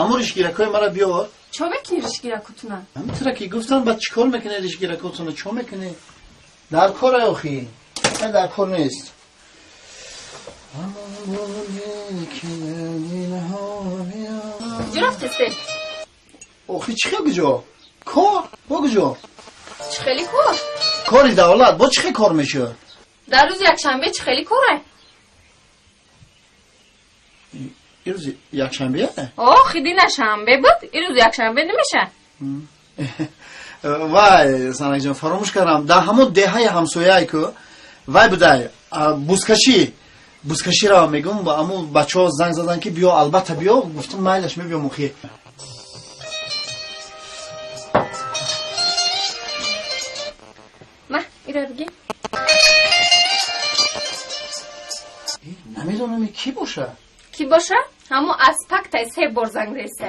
Аммо ришгиракҳои мара биёр. Чо мекунӣ ришгиракотуна? Ҳамтара ки гуфтам, баъд чӣ кор мекунӣ ришгиракотуна? Чо мекунӣ? Дар кор охи. Дар кор нест. Куҷо рафтесте? Охи чӣ хел куҷо? Кор? Бо куҷо? Чӣ хели кор? Кори давлат бо чӣ хел кор мешавад? Дар рӯзи якшанбе чӣ хели корай? Ирӯзи якшанбе? Охи дина шанбе буд, ирӯз якшанбе намеша. Вай, Санакҷон, фаромӯш кардам. Дар ҳамон деҳаи ҳамсояе ку вай будай, бузкашӣ. Бузкаширо мегум, аммо бачаҳо занг задан ки биё, албатта биё, гуфтам майлаш мебиём охи. Ма, ира биги. Намедонам ки боша. Ки боша? Ҳамо аз пактай се бор занг реса.